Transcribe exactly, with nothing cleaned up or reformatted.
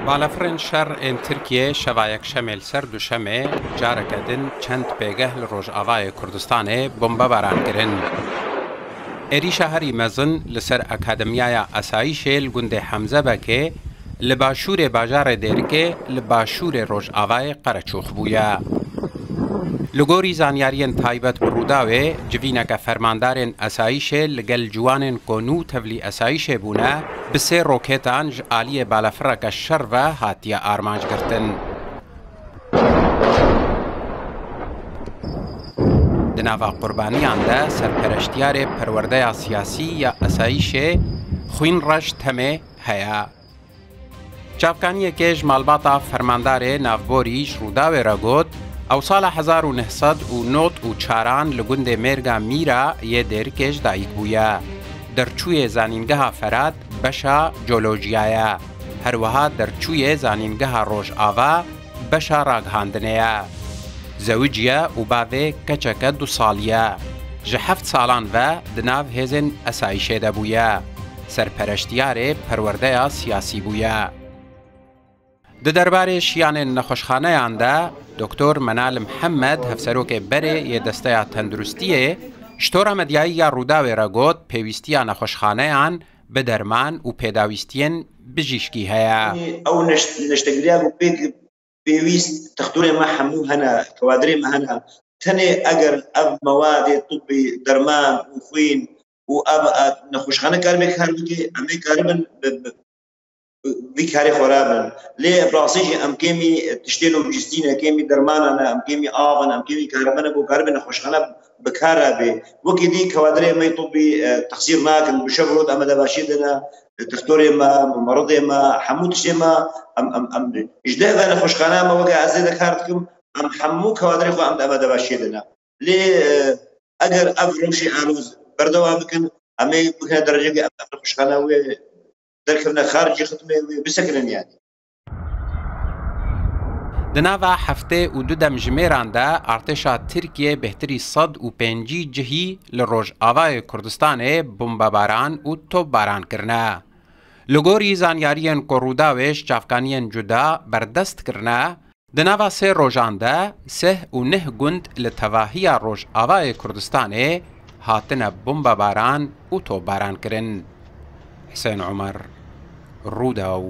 Balafirên şer ên Tirkiyê şeva Yekşemê li ser Duşemê careke din çend pêgeh li Rojavayê Kurdistanê bombebaran kirin. Êrîşa herî mezin li ser Akademiyaya Asayîşê li gundê Hemzebekê li başûrê bajarê Dêrikê li başûrê Rojavayê Qereçox bûye. Li gorî zanyariyên taybet bi Rûdawê, civîneke fermandarên esayîşê li gel ciwanên ku nû tevlî esayîşê bûne, bi sê roketan ji aliyê balafireke şer ve hatiye armanc girtin. Di nava qurbaniyan de serpereştiyarê perwerdeya siyasî ya esayîşê Xwînreş Temê heye. Çavkaniyekê ji malbata fermandarê navborî ji Rûdawê re got, ew sala hezar û neh sed û nod û çaran li gundê Mêrga Mîra yê Dêrikê ji dayik bûye. Derçûyê Zanîngeha Ferat beşa Colociya ye. Her wiha derçûyê Zanîngeha Rojava beşa ragihandinê ye. Zewiciye û bavê keçeke du salî ye. Ji heft salan ve di nav hêzên esayîşê de bûye. Serpereştiyarê perwerdeya siyasî bûye. Di derbarê şiyanên nexweşxaneyan de Doktor Menal Mihemed, hevserokê berê yê Desteya Tenduristiyê, ji tora medyayî ya Rûdawê re got, pêwîstiya nexweşxaneyan bi derman û pêdawîstiyên bijîşkî heye. Ew neşt-, neştegiriya ku pêk pêwîst, textorê me hemû hene, kewadirê me hene. Tenê eger ev mewadê tibî, derman û xwîn û ev, ev nexweşxane karibê kar bike, em ê karibin bi, bi, bi vî karê xwe rabin. Lê bi rastî jî em kêmî tiştê lojîstî ne, kêmî dermanan e, em kêmî av in, em kêmî karibin e, ku karibin nexweşxane bi kar re bê. Wekî dî kewadirê me yê tibî, e, texsîr nakin, bi şev rot em ê de başiyê de ne, e, textorê me, mumeridê me, hemû tiştê me, em, em, em, ji deh ve nexweşxaneya me weke ez ê de kar dikim, em hemû kewadirê xwe em de, em ê de başiyê de ne. Lê, e, eger ev rewşê aloz berdewam bikin, em ê bigihine dereceyekê em ev nexweşxane wê derkevine xaricî xidmê wê bisekinin yani. Di nava heftê û du demjimêran de artêşa Tirkiyê bêhtirî sed û pêncî cihî li Rojavayê Kurdistanê bombebaran û topbaran kirine. Li gorî zanyariyên ku Rûdawê ji çavkaniyên cuda berdest kirine, di nava sê rojan de sih û neh gund li tevahiya Rojavayê Kurdistanê hatine bombebaran û topbaran kirin. Hisên Omer, Rûdaw.